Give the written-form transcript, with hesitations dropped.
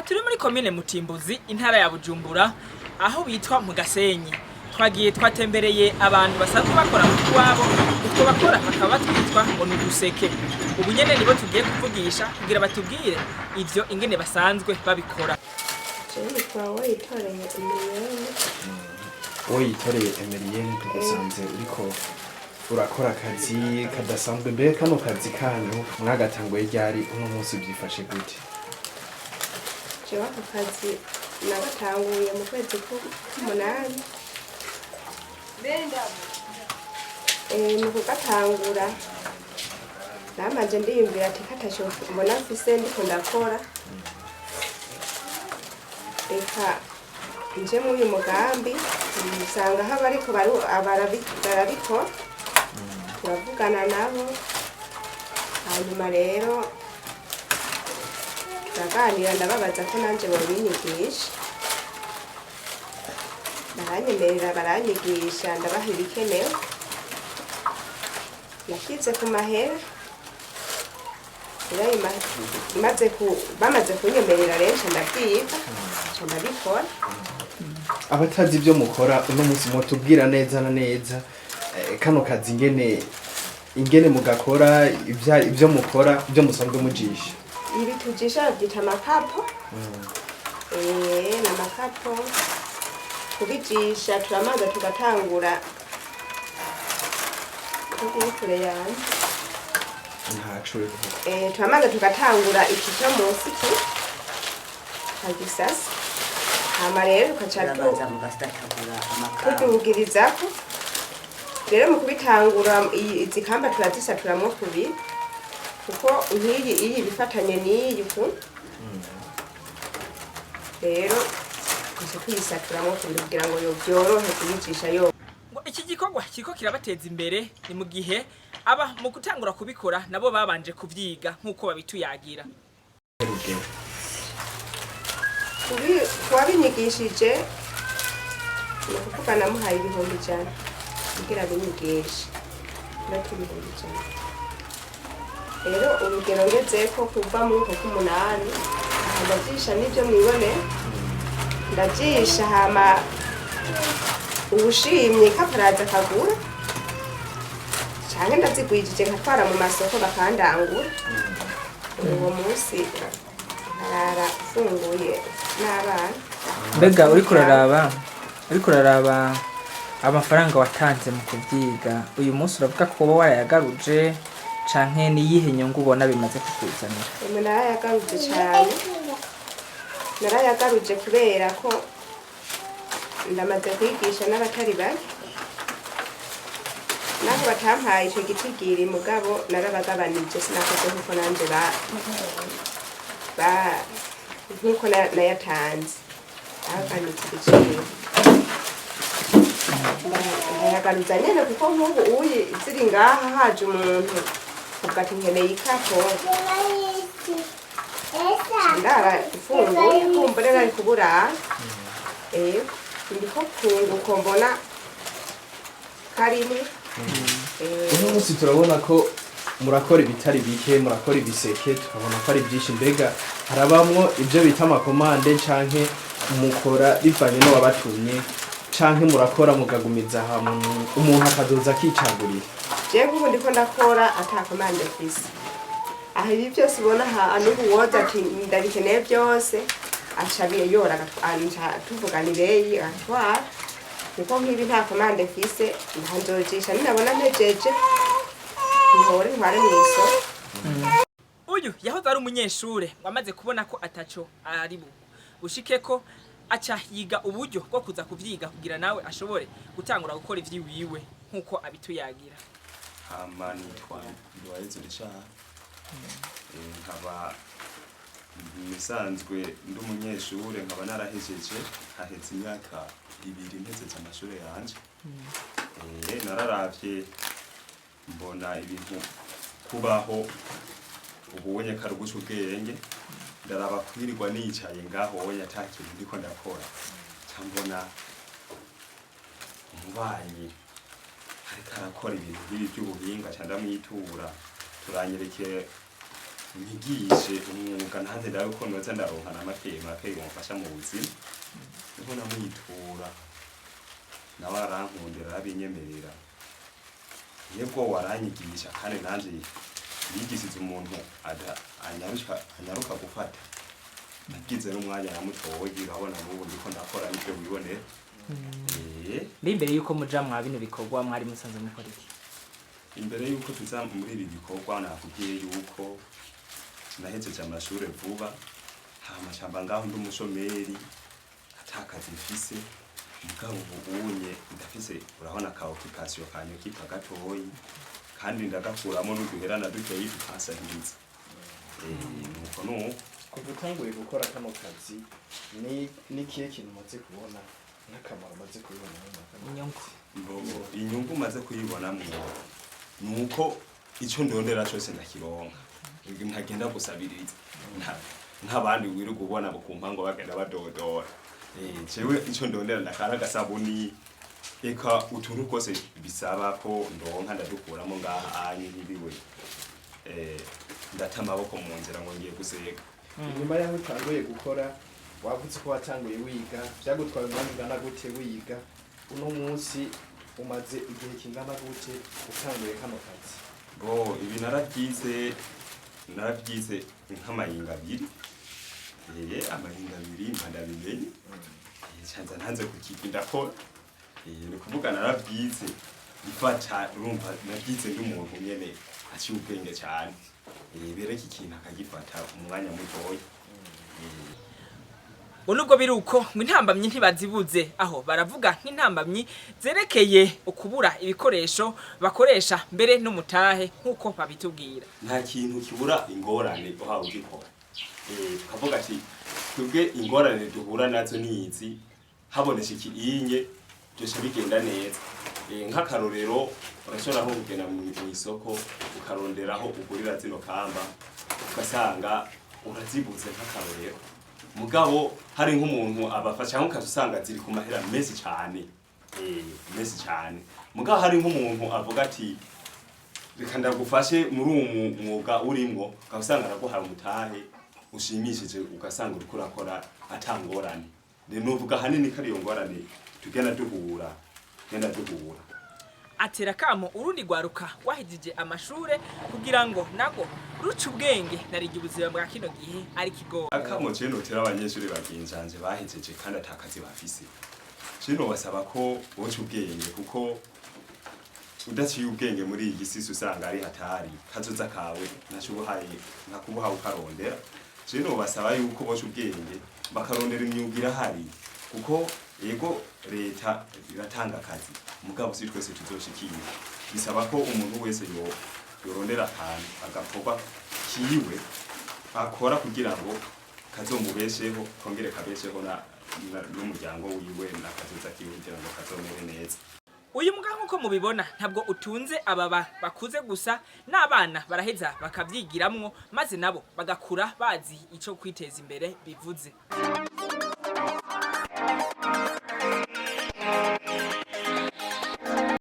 Turi muri komine Mutimbuzi, intara ya Bujumbura, aho bitwa mu Gasenyi. Twagiye twatembereye abantu basanzwe bakora mu twabo, utwo bakora bakaba batwitwa ngo ni uduseke. Ubu nyene nibo tugiye kuvugisha kugira batubwire ivyo ingene basanzwe babikora. Jewe nitwa Uwitoreye Emeriyene. Uwo yitoreye Emeriyene, tugusanze uriko urakora akazi kadasanzwe. Mbere kano kazi kanyu mwagatanguye ryari? Uno munsi byifashe gute? Jewe ako kazi nagatanguye mu kwezi k'umunani. Mu kugatangura namanje ndiyumvira ati kataco mbona mfise ndiko ndakora, reka nje muri uyu mugambi. Nsanga aho bariko barabikora, turavugana nabo, hanyuma rero turaganira, ndababaza ko nanje bobinyigisha, baranyemerera, baranyigisha, ndabaha ibikenewe, nashyize ku mahera. Rero ayo maze bamaze kunyemerera rero nca ndavyiga, nca ndabikora. Abatazi ibyo mukora uno munsi, mutubwira neza na neza kano kazi ingene mugakora, ibyo mukora, ibyo musanzwe mujisha? Ibi tujisha bavyita amakapo. Ni amakapo. Kubijisha turamanza tugatangura iri kure yanjye. Ntaco bivuga. Turamanza tugatangura iki cyo munsi, iki tukagisasa, hama rero tukaca Urabanza mugasatagura amakamba. tudugirizako. Rero mu kubitangura, izi kamba turazisaturamwo kubiri, kuko nk'iyi iyi bifatanye n'iyi uku, rero tukaca tuyisaturamwo kubiri kugira ngo vyorohe kuyijisha yo. Ngo iki gikorwa kiriko kirabateza imbere, ni mu gihe aba mu gutangura kubikora nabo babanje kuvyiga nk'uko babituyagira. Rugero. Kuwabinyigishije ni ukuvuga namuhaye 100,000 kugira abinyigishe, inoti 100,000. Rero urugero ngezeko kuva muri uko k'umunani, aha ndajisha n'ibyo mwibone, ndajisha, hama uwushimye kaparaza akagura, canke ndazigwijije nkatwara mu masoko bakandangura. Uwo munsi nkarara mfunguye n'abana. Mbega uriko uraraba amafaranga watanze mu kuvyiga, uyu munsi uravuga ko woba warayagaruje, canke niyihe nyungu ubona bimaze kukuzanira? Emwe, narayagaruje cyane, narayagaruje kubera ko ndamaze kwigisha n'abatari bake, naho batampaye ico gitigiri, mugabo narabagabanije, sinakoze nkuko nanje ba nkuko nayatanze, nagabanije igiciro, ndayagaruza nyene, kuko nk'ubu uyi ziri ngaha, haje umuntu uvuga ati nkeneye ikapo, ndara mfunguye, kumbure nari kuburara. Ndiko kunguko mbona karimwe. Uno munsi turabona ko murakora ibitari bike, murakora ibiseke, tukabona ko ari byinshi. Mbega harabamwo ibyo bita amakomande, canke mukora bivanye n'uwabatumye, canke murakora mukagumiza hamwe umuntu akazoza akicagurira? Jewe ubu ndiko ndakora ata komande mfise. Aha ibi byose ubona aha, n'ubu woza ati ndabikeneye byose, aca yora, aca tuvugana ibeyi, agatwara, kuko nk'ibi nta komande mfise. Nzojisha ninabona mpejeje, ntore ntware mw'isoko. Uyu yahoze ari umunyeshure ngo amaze kubona ko ataco ari bushike ko, aca yiga uburyo bwo kuza kuvyiga kugira nawe ashobore gutangura gukora ivyiwiwe nk'uko abituyagira. Hama nitwa Nduwayezu Richard. Nkaba nisanzwe ndi umunyeshure, nkaba narahejeje haheze imyaka 2 mpejeje amashure yanje. Nararavye mbona ibintu kubaho ubonye karuguca ubwenge, ndaraba kwirirwa nicaye ngaho wonye ata kintu ndiko ndakora, nca mbona umubanyi ariko arakora ibintu nk'ibi by'ubuhinga, ca ndamwitura, turanyereke. Unyigishe umwuga nanjye ndabe ko noza ndaronka na make make yomfasha mu buzima. Niho namwitura, nawe arankundira, arabinyemerera. Yebwo waranyigisha, kandi nanje yigishije umuntu anyaruka gufata. Nagize n'umwanya namutoye, urabona n'ubu ndiko ndakora nivyo wibonera. Mbe imbere yuko muja mwa bino bikorwa mwari musanzwe mukora iki? Imbere yuko tuza muri ibi bikorwa, nakubwiye yuko nahejeje amashure vuba, hama shamba ngaho ndi umushomeri, atakazi mfise. Mugabo ubu unye ndafise, urabona ka occupation kanyokipa gatoyi, kandi ndagakuramo n'uduhera na dukeyi tukansahiriza. Nuko nuko. Kuva utanguye gukora kano kazi, ni n'ikihe kintu umaze kubona n'akamaro umaze kubibona muri kano? Inyungu. Mbogo inyungu maze kuyibonamwo nuko ico ndondera cose ndakironka, ntagenda gusabiriza. Nk'abandi wirirwa ubona ku mpango bagenda badodora. Jewe ico ndondera ndakara agasabuni, eka utuntu twose bisaba ko ndonka ndadukuramo ngaha anye ntiriwe ndata amaboko mu nzira ngo ngiye guseka. Inyuma y'aho utanguye gukora, wavuze ko watanguye wiga, byagutwaye umwanya ungana gute wiga? Uno munsi umaze igihe kingana gute utanguye kano kazi? Bo ibi narabyize nk'amayinga 2. Amahinga 2 mba ndabimenye. Canza ntanze kukiga ndakora. Ni ukuvuga narabyize ifata, urumva nabyize ndi umuntu nyene aciye ubwenge cyane. Bereka ikintu akagifata umwanya mutoya. Ngo nubwo biri uko, ngo intambamyi ntibazibuze. Aho baravuga nk'intambamyi zerekeye ukubura ibikoresho bakoresha, mbere n'umutahe, nk'uko babitubwira. Nta kintu kibura ingorane uhawe ugikora. Tukavuga ati twebwe ingorane duhura nazo ni izi, habonetse iki inye byose bigenda neza. Nk'akarorero, urashobora nko kugenda mu isoko ukaronderaho ugurira zino kamba, ugasanga urazibuze, nk'akarorero. Mugabo hari nk'umuntu abafasha, cyangwa ukaza usanga ziri ku mahera menshi cyane, menshi cyane. Mugabo hari nk'umuntu avuga ati reka ndagufashe muri uwo mwuga urimwo, ukaba usanga araguhaye umutahe ushimishije, ugasanga uriko urakora atangorane. Nuvuga ahanini ko ariyo ngorane tugenda duhura. Atera kamo urundi rwaruka rwahejije amashure kugira ngo nago ruce ubwenge, narirya ubuzima bwa kino gihe ari kigoye. Akamo je notera abanyeshuri bagenjanje bahejeje kandi atakazi bafise, je nobasaba ko boca ubwenge, kuko udaciye ubwenge muri iyi si usanga ari hatari. Kazoza kawe ntaco ubuhaye ntakubuhaye ukarondera. Je nobasaba yuko boca ubwenge bakarondera imyuga irahari, kuko yego leta iratanga akazi, mugabo si twese tuzoshikira. Bisaba ko umuntu wese yo yorondera akantu agakorwa kiwe akora kugira ngo kazomubesheho, kongere kabesheho n'umuryango wiwe n'akazoza kiwe, kugira ngo kazomere neza. Uyu mwuga, nk'uko mubibona, ntabwo utunze aba bakuze gusa, n'abana baraheza bakavyigiramwo, maze nabo bagakura bazi ico kwiteza imbere bivuze.